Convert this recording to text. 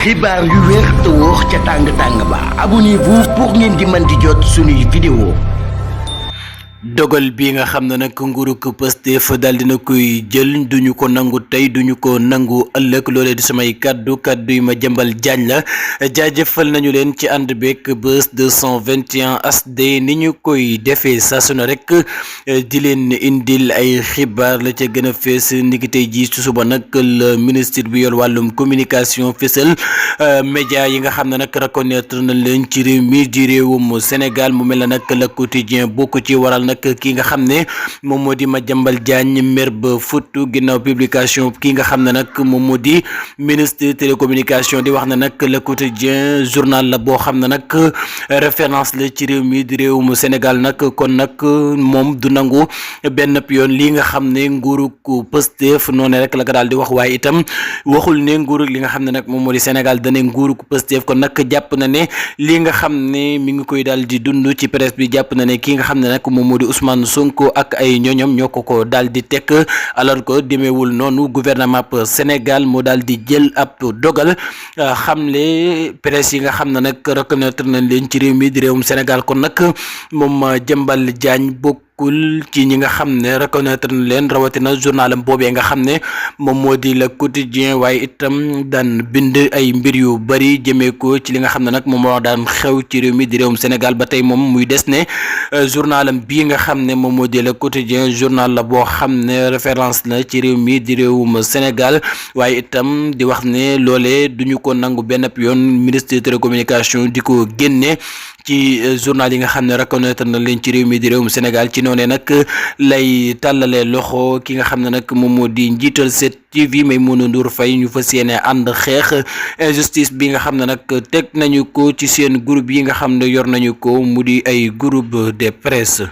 xibaar yu wér te wóor ca tàng ba abonnez-vous pour ngeen di mën di jot suñuy vidéo. dogal bi nga xam ne nag nguurug Pastef daal dina koy jël duñu ko nangu tey duñu ko nangu ëllëg loolee di samay kaddu yi ma jëmbal jaañ la jaajëfal nañu leen ci ànd beeg Buzz 221 HD ni ñu koy defee saa su ne rek di leen indil ay xibaar la ca gën a fees niki tey jii ci suba nag le ministre bi yor wàllum communication fësal média yi nga xam ne nag reconnaître nañ leen ci réew mi di réewum Sénégal mu mel na nag le quotidien bokk ci waral nag ki nga xam ne moom moo di Madiambal Diagne mer ba futu ginnaaw publication ki nga xam ne nag moom moo di ministre télécommunication di wax ne nag le quotidien journal la boo xam ne nag référence la ci réew mi di réewum Sénégal nag kon nag moom du nangu benn yoon lii nga xam ne nguurug Pastef noonu rek la ko daal di wax waaye itam waxul ne nguurug li nga xam ne nag moom moo di Sénégal dane nguurug Pastef kon nag jàpp na ne lii nga xam ne mi ngi koy daal di dund ci presse bi jàpp na ne ki nga xam ne nag moom moo di Ousmane Sonko ak ay ñoñom ñoo ko daal di tekk alors que demeewul noonu gouvernement Sénégal moo daal di jël ab dogal xamle presse yi nga xam ne nag reconnaître nañ leen ci réew mi di réewum Sénégal kon nag moom Madiambal Diagne ci ñi nga xam ne reconnaître na leen rawatina journalam boobee nga xam ne moom moo di le quotidien waaye itam daan bind ay mbir yu bari jëmee ko ci li nga xam ne nag moom moo daan xew ci réew mi di réewum Sénégal ba tey moom muy des ne journalam bii nga xam ne moom moo di le quotidien journal la boo xam ne référence la ci réew mi di réewum Sénégal waaye itam di wax ne loolee duñu ko nangu benn yoon ministre de télécommunication di ko génne ci journal yi nga xam ne reconnaître na leen ci réew mi di réewum Sénégal ci noonee nag lay tàllalee loxo ki nga xam ne nag moom moo di njiital 7TV Maimouna Ndour Faye ñu fas yéene ànd xeex injustice bi nga xam ne nag teg nañu ko ci seen groupe yi nga xam ne yor nañu ko mu di ay groupe de presse.